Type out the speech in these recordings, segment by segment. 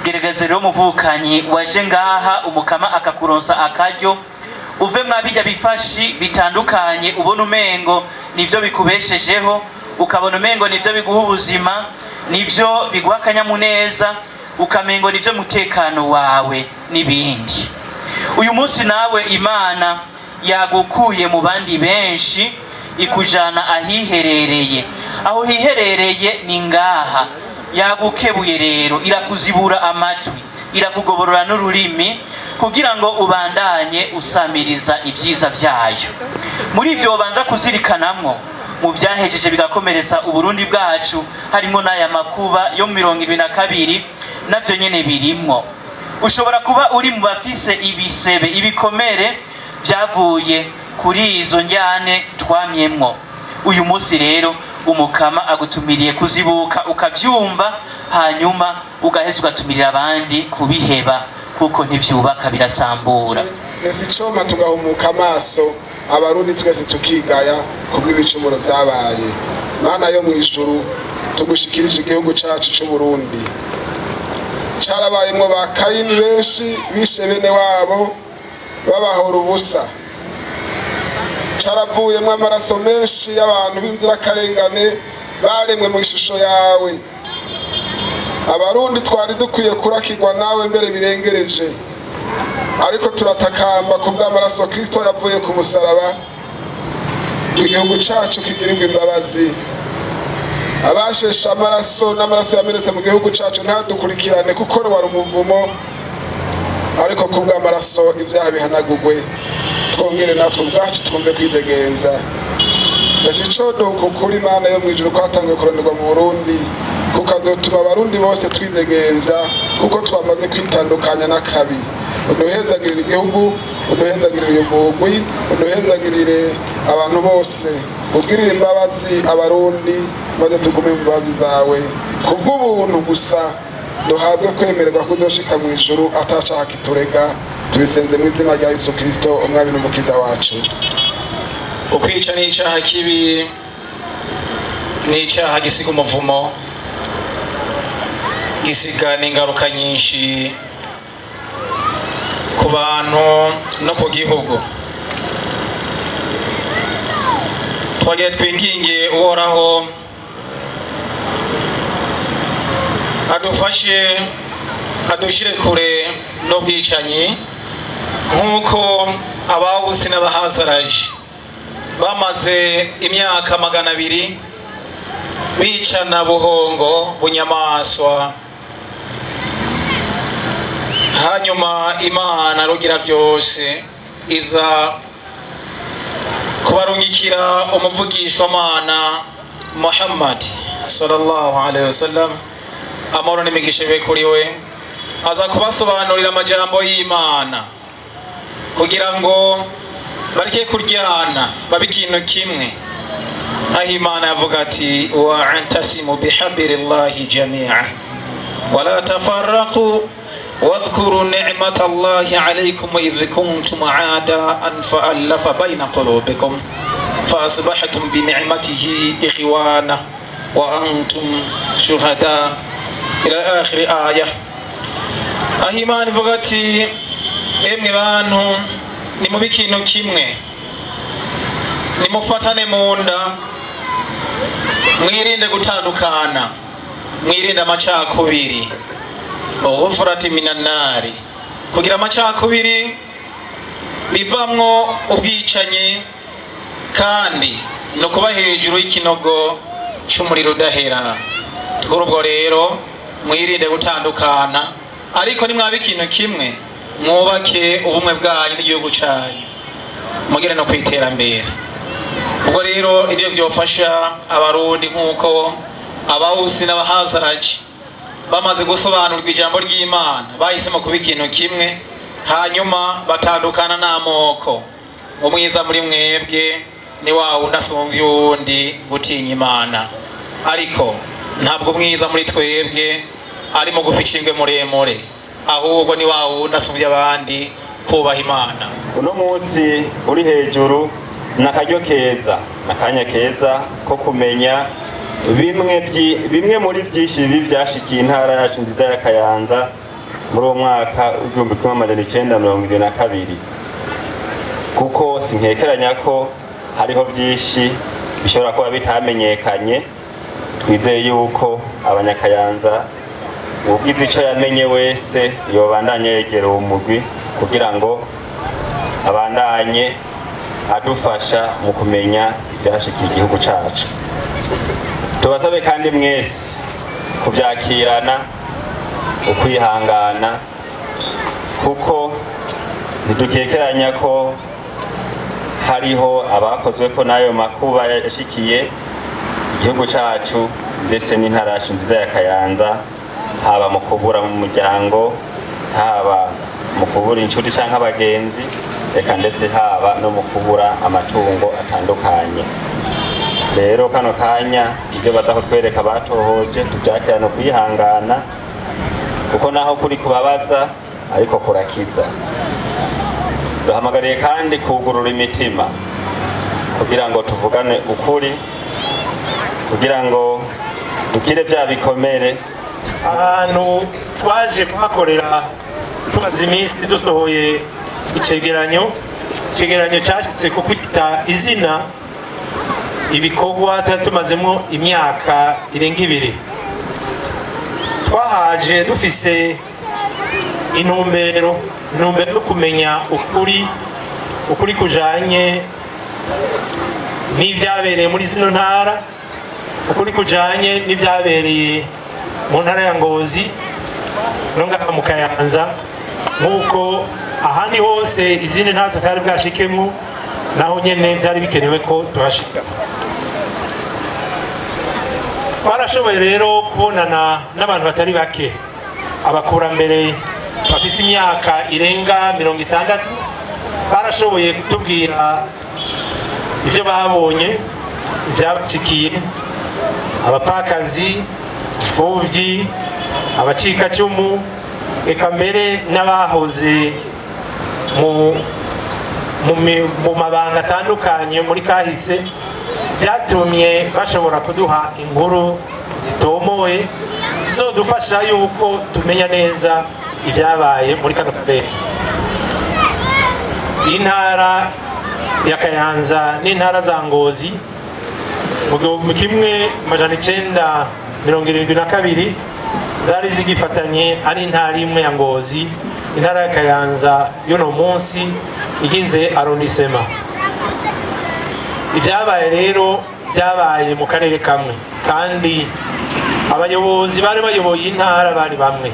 Gerageza rero muvukanyi waje ngaha, umukama akakuronsa akaryo, uve mwa bijya bifashi bitandukanye ubona umengo nivyo bikubeshejeho, ukabona umengo nivyo biguha ubuzima, nivyo biguha akanyamuneza, ukamengo nivyo mutekano wawe n'ibindi. Uyu munsi nawe Imana yagukuye mu bandi benshi, ikujana ahiherereye. Aho hiherereye ni ngaha. Yagukebuye rero, irakuzibura amatwi, irakugoborora n'ururimi kugira ngo ubandanye usamiriza ibyiza byayo. Muri ibyo ubanza kuzirikanamwo, mu byahejeje bigakomeretsa Uburundi bwacu, harimo n'aya makuba yo 72, navyo nyene birimwo. Ushobora kuba uri mu bafise ibisebe, ibikomere byavuye kuri izo njyane twamyemwo. Uyu munsi rero umukama agutumiriye kuzibuka, ukabyumva, hanyuma ugaheza ugatumirira abandi kubiheba, kuko ntibyubaka, birasambura. Ndetse icoma tugahumuka amaso, Abarundi twese tukigaya kubw'ibicumuro vyabaye. Mana yo mw'ijuru, tugushikirije igihugu cacu c'Uburundi. Carabayemwo ba Kayini benshi bishe bene wabo babahora ubusa. Caravuyemwo amaraso menshi y'abantu b'inzirakarengane baremwe mu ishusho yawe. Abarundi twari dukwiye kurakirwa nawe mbere birengereje, ariko turatakamba ku bw'amaraso Kristo yavuye ku musaraba, igihugu cacu kigirirwa imbabazi. Abasheshe amaraso n'amaraso yamenetse mu gihugu cacu ntadukurikirane, kuko wari umuvumo, ariko ku bw'amaraso ibyaha bihanagurwe, twongere natwe ubwacu twumve kwidegemvya. Mbese icoduka ukuri, Imana yo mw'ijuru, kwatanguye kuronderwa mu Burundi, kukazotuma Abarundi bose twidegemvya, kuko twamaze kwitandukanya n'akabi. Uduhezagirire igihugu, uduhezagirire uyu mugwi, uduhezagirire abantu bose, ugirire imbabazi Abarundi, maze tugume mu mbabazi zawe. Kubw'ubuntu gusa duhabwe kwemererwa kuzoshika mu ijuru atacaha kiturega. Tubisenze mu izina rya Yesu Kristo, umwami n'umukiza wacu. Ukwica ni icyaha kibi, ni icyaha gisiga umuvumo, gisiga n'ingaruka nyinshi ku bantu no ku gihugu. Twagiye twinginge Uhoraho adufashe, adushyire kure n'ubwicanyi, nk'uko Abawusi n'Abahazaraje bamaze imyaka 200 bicana buhongo bunyamaswa, hanyuma Imana Rugira byose iza kubarungikira umuvugishwamana Muhammad sallallahu alaihi wasallam, amahoro n'imigisha bibe kuri we, aza kubasobanurira amajambo y'Imana kugira ngo bareke kuryana, babe ikintu kimwe, aho Imana yavuga ati: "Wa'tasimu bihablillahi jami'a wala tafarraqu wadhkuru ni'mata Allahi alaykum idh kuntum a'da'an fa'alafa bayna qulubikum fa asbahtum bi ni'matihi ikhwana wa antum shuhada", ila akhiri aya, aho Imana ivuga ati: "Emwe bantu, nimube ikintu kimwe, nimufatane mu nda, mwirinde gutandukana, mwirinde amacakubiri." Ghufrati minannari, kugira amacakubiri bivamwo ubwicanyi, kandi no kuba hejuru y'ikinogo c'umuriro udahera. Kuri ubwo rero mwirinde gutandukana, ariko nimwaba ikintu kimwe, mwubake ubumwe bwanyu n'igihugu canyu, mugere no kwiterambere. Ubwo rero ivyo vyofasha Abarundi, nk'uko Abawusi n'Abahazaraji bamaze gusobanurwa ijambo ry'Imana bahisemo kuba ikintu kimwe, hanyuma batandukana n'amoko. Umwiza muri mwebwe ni wa wundi asumvye uwundi gutinya Imana, ariko ntabwo umwiza muri twebwe ari mugufi cingwe muremure, ahubwo ni wa wundi asumvye abandi kubaha Imana. Uno munsi uri hejuru. Ni akaryo keza, ni akanya keza ko kumenya bimwe muri byinshi bibi byashikiye intara yacu nziza ya Kayanza muri uwo mwaka w'1972, kuko sinkekeranya ko hariho byinshi bishobora kuba bitamenyekanye. Twizeye yuko Abanyakayanza, ugize ico yamenye wese, yobandanye yegera uwo mugwi kugira ngo abandanye adufasha mu kumenya ibyashikiye igihugu cacu. Tubasabe kandi mwese kubyakirana ukwihangana, kuko ntidukekeranya ko hariho abakozwe ko n'ayo makuba yashikiye igihugu cacu ndetse n'intara yacu nziza ya Kayanza, haba mu kubura mu muryango, haba mu kubura inshuti canke abagenzi, reka ndetse haba no mu kubura amatungo atandukanye. Rero kano kanya ibyo baza kutwereka batohoje tubyakirana kwihangana, kuko naho kuri kubabaza ariko kurakiza. Duhamagariye kandi kugurura imitima kugira ngo tuvugane ukuri, kugira ngo dukire bya bikomere. Ahantu twaje kuhakorera, tumaze iminsi dusohoye icegeranyo, icegeranyo cyashyitse ku kwita izina ibikorwa twari tumazemo imyaka irenga 2. Twahaje dufise intumbero yo kumenya ukuri, ukuri kujanye n'ibyabereye muri zino ntara, ukuri kujanye n'ibyabereye mu ntara ya Ngozi no ngaha mu Kayanza, nk'uko ahandi hose izindi ntara tutari bwashikemo, naho nyene byari bikenewe ko tuhashika. Twarashoboye rero kubonana n'abantu batari bake, abakurambere bafise imyaka irenga 60 barashoboye kutubwira ibyo babonye, ibyabashikiye, abapfakazi, imfuvyi, abacikacumu, eka mbere n'abahoze mu mabanga atandukanye muri kahise. Byatumye bashobora kuduha inkuru zitomoye zizodufasha yuko tumenya neza ibyabaye muri kano karere. Intara ya Kayanza n'intara za Ngozi mu 1972 zari zigifatanye ari intara imwe ya Ngozi. Intara ya Kayanza y'uno munsi igize arrondissement. Ibyabaye rero byabaye mu karere kamwe, kandi abayobozi bari bayoboye intara bari bamwe.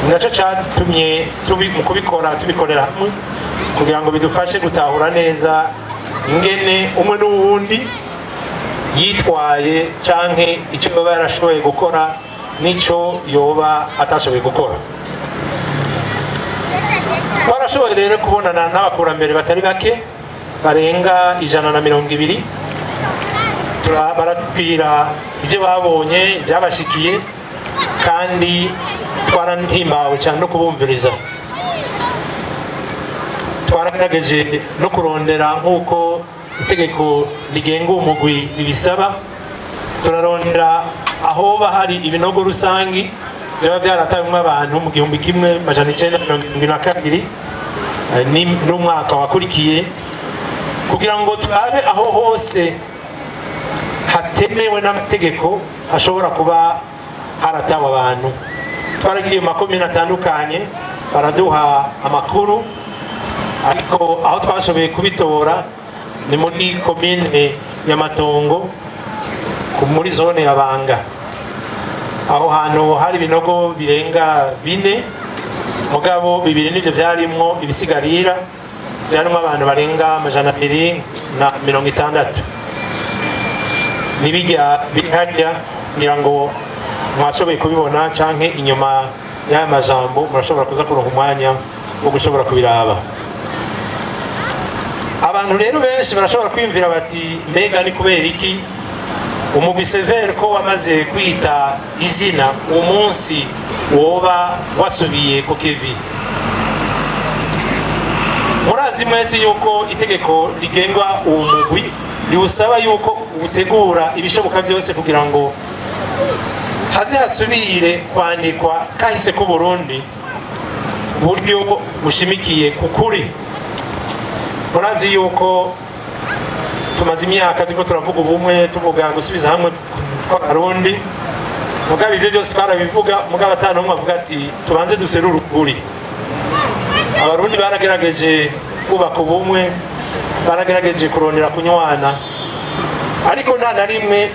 Ni nacyo cyatumye mu kubikora tubikorera hamwe, kugira ngo bidufashe gutahura neza ingene umwe n'uwundi yitwaye, canke icyo yoba yarashoboye gukora n'icyo yoba atashoboye gukora. Twarashoboye rero kubonana n'abakurambere batari bake barenga 120. Baratubwira ibyo babonye, ibyabashikiye, kandi twarahimbawe cyane no kubumviriza. Twaragerageje no kurondera, nk'uko itegeko rigenga umugwi ribisaba, turarondera ahoba hari ibinogo rusangi byaba byaratawemwo abantu mu 1972 n'umwaka wakurikiye, kugira ngo turabe aho hose hatemewe n'amategeko hashobora kuba haratawe abantu. Twaragiye mu makomine atandukanye, baraduha amakuru, ariko aho twashoboye kubitora ni muri komine ya Matongo, muri zone ya Banga. Aho hantu hari ibinogo birenga bine, mugabo bibiri nivyo vyarimwo ibisigarira, vyarimwo abantu barenga 260. Nibijya biri harya, ngira ngo mwashoboye kubibona, canke inyuma y'aya majambo murashobora kuza kuronka umwanya wo gushobora kubiraba. Abantu rero benshi barashobora kwiyumvira bati: "Mbega ni kubera iki umugwi CVR, ko wamaze kwita izina uwo munsi, woba wasubiye ku kivi?" Murazi mwese yuko itegeko rigenga uwo mugwi riwusaba yuko utegura ibishoboka byose kugira ngo haze hasubire kwandikwa kahise k'u Burundi buryo bushimikiye ku kuri. Murazi yuko tumaze imyaka turiko turavuga ubumwe, tuvuga gusubiza hamwe kw'Abarundi, mugabo ibyo byose twarabivuga, mugabo ata n'umwe avuga ati tubanze duserure ukuri. Abarundi baragerageje kubaka ubumwe, baragerageje kurondera kunywana, ariko nta na rimwe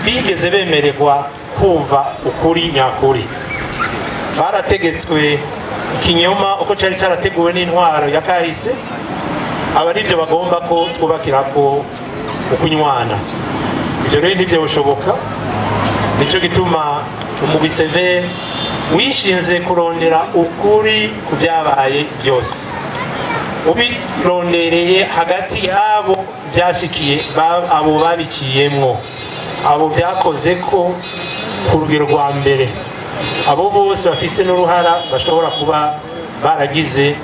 bigeze bemererwa kumva ukuri nyakuri. Barategetswe ikinyoma uko cyari cyarateguwe n'intwaro ya kahise, aba aribyo bagomba ko twubakira ko ukunywana. Ibyo rero ntibyoshoboka. Nicyo gituma umugwi CVR wishinze kurondera ukuri ku byabaye byose, ubirondereye hagati y'abo byashikiye, abo babiciyemwo, abo byakoze ko ku rugero rwa mbere, abo bose bafise n'uruhara bashobora kuba baragize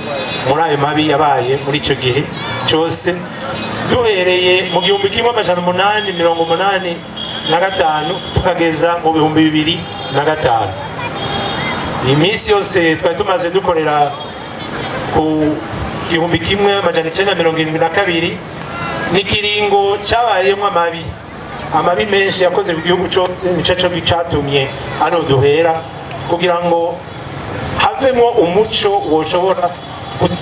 muri ayo mabi yabaye muri icyo gihe cyose, duhereye mu 1885 tukageza mu 2005. Iyi minsi yose twari tumaze dukorera ku 1972 n'ikiringo cyabayemo amabi menshi yakoze mu gihugu cyose. Nicyo cyo cyatumye hano duhera kugira ngo havemo umuco woshobora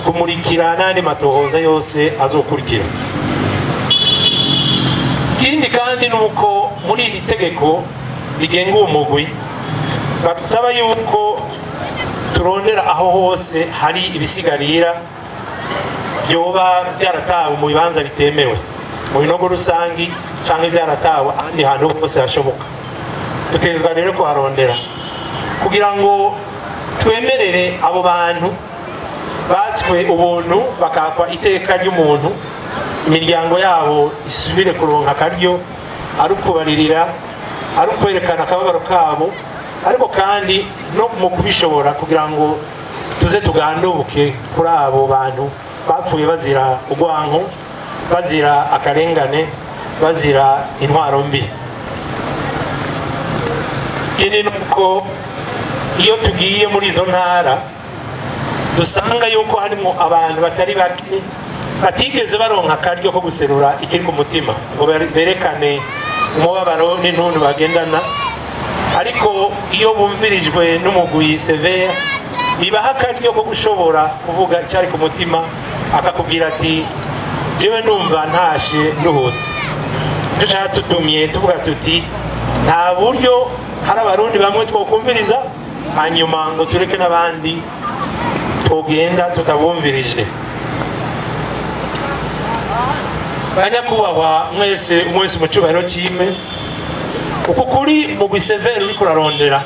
kumurikira n'andi matohoza yose azokurikira. Ikindi kandi ni uko muri iri tegeko rigenga uwo mugwi basaba yuko turondera aho hose hari ibisigarira byoba byaratawe mu bibanza bitemewe, mu binogo rusangi, cyangwa byaratawe ahandi hantu hose hashoboka. Dutezwa rero kuharondera kugira ngo twemerere abo bantu batswe ubuntu, bakakwa iteka ry'umuntu, imiryango yabo isubire kuronka akaryo, ari ukubaririra, ari ukwerekana akababaro kabo, ariko kandi no mu kubishobora kugira ngo tuze tuganduke kuri abo bantu bapfuye bazira urwanko, bazira akarengane, bazira intwaro mbi. Ikindi ni uko iyo tugiye muri izo ntara dusanga yuko harimo abantu batari bake batigeze baronka akaryo ko guserura ikiri ku mutima ngo berekane umubabaro n'intuntu bagendana, ariko iyo bumvirijwe n'umugwi CVR bibaha akaryo ko gushobora kuvuga icyari ku mutima, akakubwira ati jewe numva ntashe nduhutse. Nicyo cyatutumye tuvuga tuti nta buryo hari Abarundi bamwe twokumviriza hanyuma ngo tureke n'abandi twogenda tutabumvirije. Banyakubahwa mwese, mwese mu cyubahiro cyime, uku kuri mugwi CVR uriko urarondera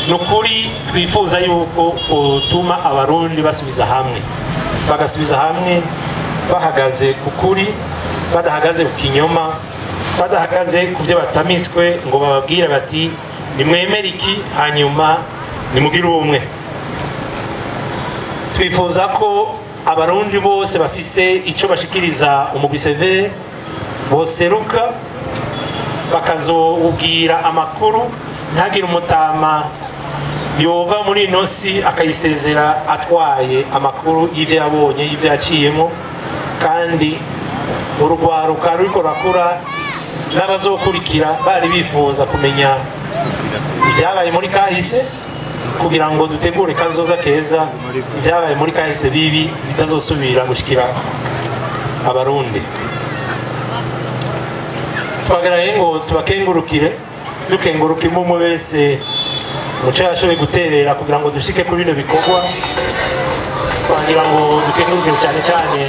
ni ukuri twifuza yuko utuma Abarundi basubiza hamwe, bagasubiza hamwe bahagaze ku kuri, badahagaze ku kinyoma, badahagaze ku byo batamitswe ngo bababwire bati nimwemere iki hanyuma nimugire ubumwe. Twifuza ko Abarundi bose bafise icyo bashikiriza umugwi CVR boseruka bakazowubwira amakuru, ntagire umutama yova muri ino si akayisezera atwaye amakuru y'ibyo yabonye, y'ibyo yaciyemo, kandi urugwaruka ruriko rurakura n'abazokurikira bari bifuza kumenya ibyabaye muri kahise kugira ngo dutegure kazoza keza, ibyabaye muri kahise bibi bitazosubira gushikira Abarundi. Twagaragaye ngo tubakengurukire, dukenguruka imwe wese muco yashoboye guterera kugira ngo dushike kuri bino bikorwa. Twagira ngo dukengurukire cyane cyane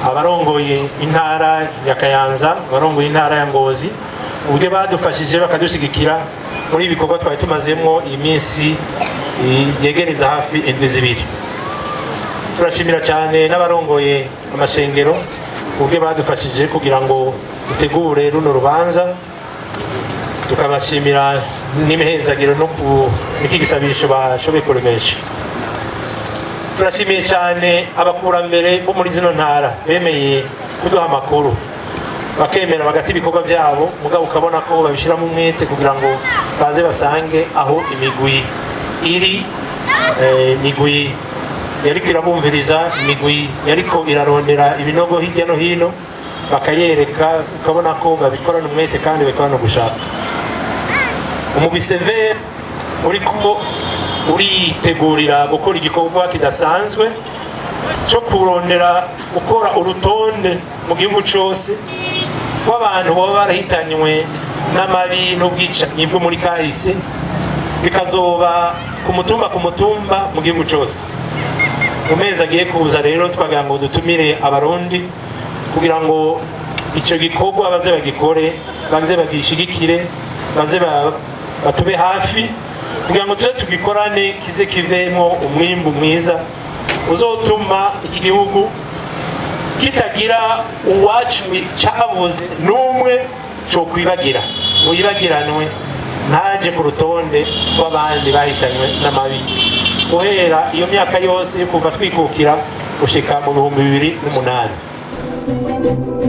abarongoye intara ya Kayanza, abarongoye intara ya Ngozi, uburyo badufashije bakadushigikira muri ibi bikorwa twari tumazemo iyi minsi yegereza hafi indwi 2. Turashimira cyane n'abarongoye amashengero uburyo badufashije kugira ngo dutegure runo rubanza, tukabashimira n'imihezagiro no ku n'iki gisabisho bashoboye kuremesha. Turashimiye cyane abakurambere bo muri zino ntara bemeye kuduha amakuru, bakemera bagata ibikorwa byabo, mugabo ukabona ko babishyiramo umwete kugira ngo baze basange aho imigwi iri. Imigwi yariko irabumviriza, imigwi yariko irarondera ibinogo hirya no hino, bakayereka, ukabona ko babikorana umwete kandi babikorana gushaka. Umugwi CVR uriko uritegurira gukora igikorwa kidasanzwe cyo kurondera gukora urutonde mu gihugu cyose rw'abantu baba barahitanywe n'amabi n'ubwicanyi bwo muri kahise, bikazoba ku mutumba ku mutumba mu gihugu cyose. Mu mezi agiye kuza rero, twagira ngo dutumire Abarundi kugira ngo icyo gikorwa baze bagikore, baze bagishigikire, baze batube hafi kugira ngo tuze tugikorane, kize kivemo umwimbu mwiza uzotuma iki gihugu kitagira uwacu cyabuze n'umwe cokwibagira ngo yibagiranwe, ntaje ku rutonde rw'abandi bahitanywe n'amabi guhera iyo myaka yose yo kuva twikukira gushika mu 2008.